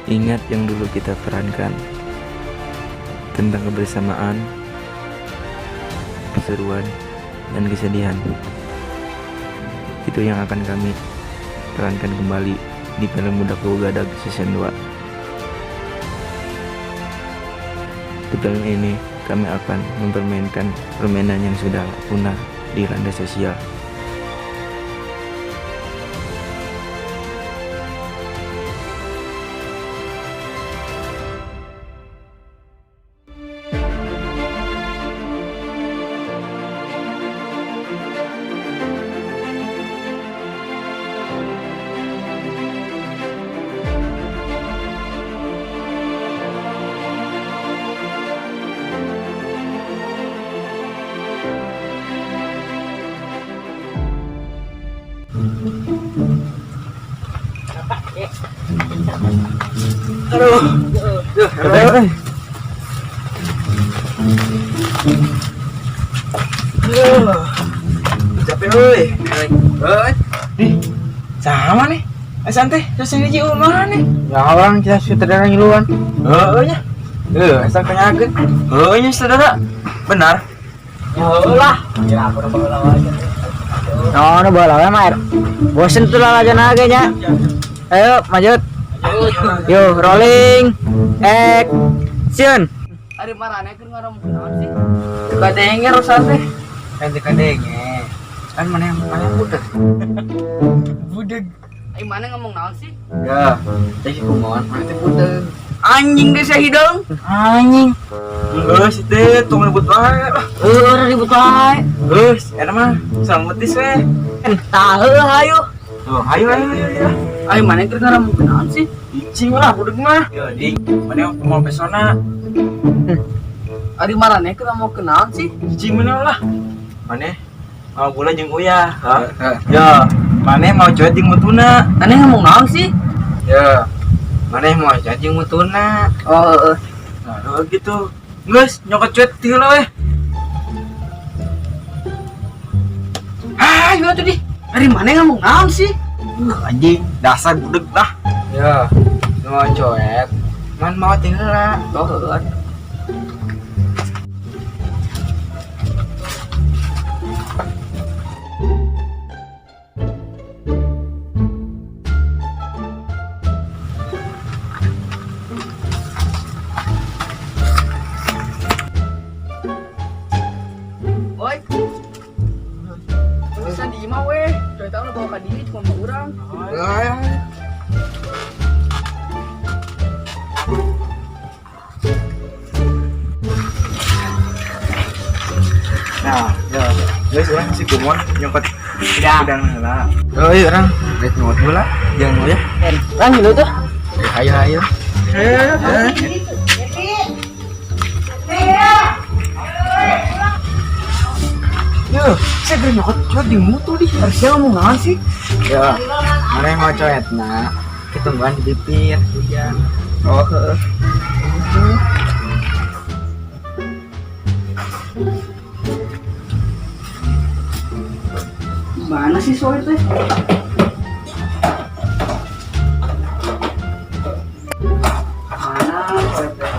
Ingat yang dulu kita perankan tentang kebersamaan, keseruan, dan kesedihan. Itu yang akan kami perankan kembali di film Budak Gadag season 2. Di film ini kami akan mempermainkan permainan yang sudah punah di ranah sosial. Aduh. Duh, aduh. Aduh. Capek euy. Euy. Nih, sama nih. Santai, terus ini ji mana nih? Ya orang kita sutradara ngiluan. Heeh nya. Heuh, asa kanyakeun. Heuh nya saudara. Benar. Ya lah. Ya aku udah bawa aja. No, no bawa lawan mah. Bosen tuh lah aja nya. Ayo, lanjut. Yo, rolling. Action. Ari marane keur ngomong naon sih? Teu kadenge rosan teh. Kan teu kadenge. Kan mana yang mana budeg. Budeg. Ai mana ngomong naon sih? Ya, teh si kumaha mana teh budeg. Anjing deh saya hidung. Anjing. Geus teh tong ribut wae lah. Heuh, ribut wae. Geus, eta mah sambetis we. Tah heuh hayu. Tuh, hayu hayu hayu. Ai mana keur ngomong naon sih? Icing lah budeg mah. Ya, ding. Mana mau pesona? Ari marane keur ngomong naon sih? Icing mana lah. Mana mau gula jeung uyah. Ya, mana mau cuet jeung mutuna. Aneh ngomong naon sih? Ya. Mana mau cuet jeung mutuna. Oh, heeh. Nah, gitu. Geus, nyokot cuet tinggal we. Ah, gimana tuh di? Ari mana ngomong naon sih? Anjing, dasar budeg lah. Ya, mau cuet. Man mau tinggal lah. Oh, heeh. Oi. Bisa di imah weh. Coy tahu bawa ka dieu cuma mau urang. Nah, ya. Geus urang si kumon nyokot Hidang. hidang heula. Oh, iya orang rek nyokot heula Jeung uyah. Kan gitu tuh. Hayu hayu. Yo, saya geus nyokot cuet di mutu di. Harusnya ngomong naon sih? Ya, mana yang mau coet nah? Ketungguan di bibir, hujan. Oh, heeh. Mana sih soal teh? Mana soal teh?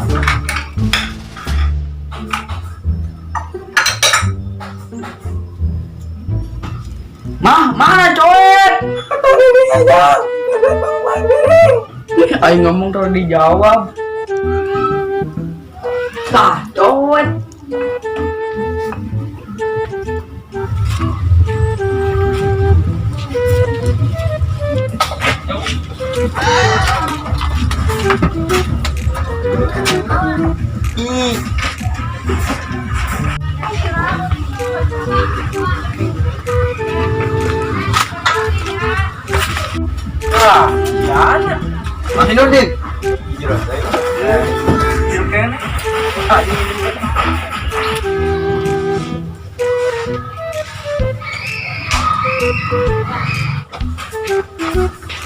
Mah, mana coet? Aing ngomong terus dijawab. Tah, coet. Ah, ya. Masih Nurdin. Jero kene. Ah, ini.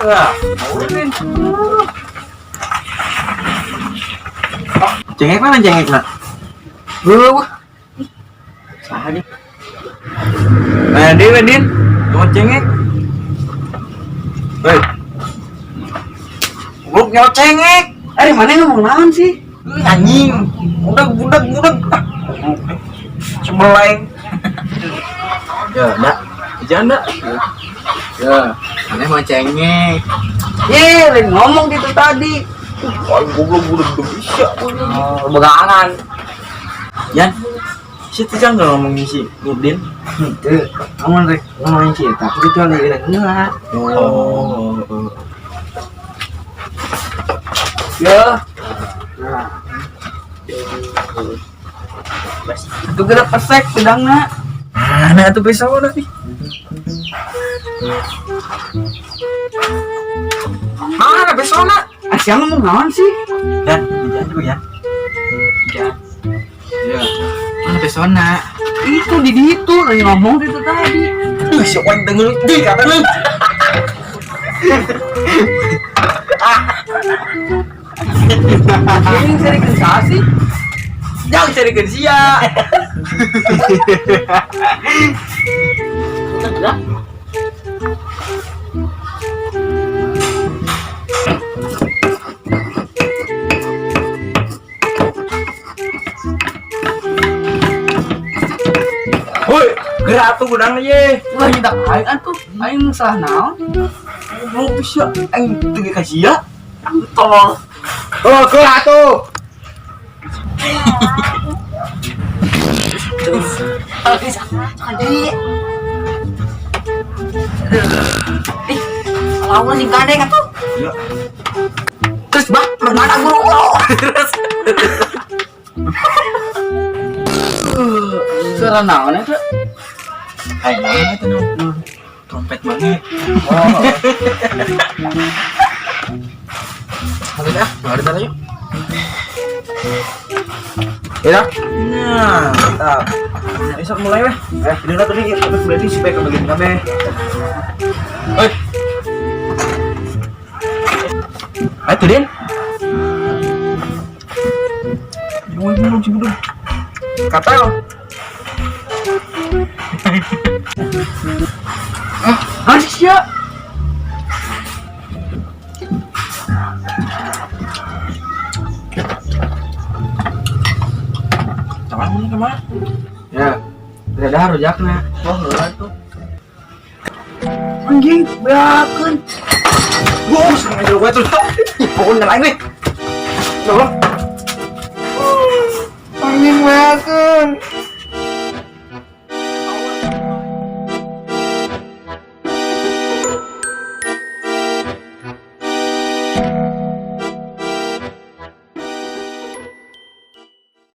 Ah, Nurdin. Cengek mana cengek nak? Wah. Saha nih? Nah, din, din, tunggu cengek. Hei, Goblok nyawa cengek. Ari mana ngomong naon sih? Anjing. Budak budak budak. Ah, sebeleng. Ya, ndak. Jangan ndak. Ya, aneh mau cengek. Ye, lain ngomong gitu tadi. Wah, goblok budak udah bisa. Oh, begangan. Yan, si tuh jangan ngomongin si Nurdin. Itu, ngomong rek ngomongin si eta, kecuali urang heula. Oh. Ya, Nah, itu gerak pesek pedangna. Mana tuh pisau nanti? Mana pisau na? Asia ngomong naon sih? Yan, jangan juga ya. Ya. Mana pesona? Itu di ditu lain ngomong gitu tadi. Ih, si oing denger di kata lu. Ini sering saha sih? Jangan carikan sia. Woi, gerak tuh gudang ye. Ulah nyedak aing atuh. Aing salah naon? Goblok bisa aing teu ka sia. Tolol. Oh, gerak tuh. Ih, lawan sing gandeng atuh. Terus bah, mana guru? Suara naon eta? Hai, mana itu nu? Trompet banget. Oh. Halo dah, baru dah yuk. Ya. Nah, mantap. Besok mulai weh. Ini lah tadi kita berarti supaya kebagian kabeh. Oi. Ayo tuh, Din. Jangan belum sih belum. Kata lo. Naon sih sia? Tangan mana kemana? Ya, udah dah rujakna. Oh, heula tuh. Anjing, beakeun. Wah, seneng aja gue tuh. Ih, pokoknya lain nih. Tolong. Anjing beakeun.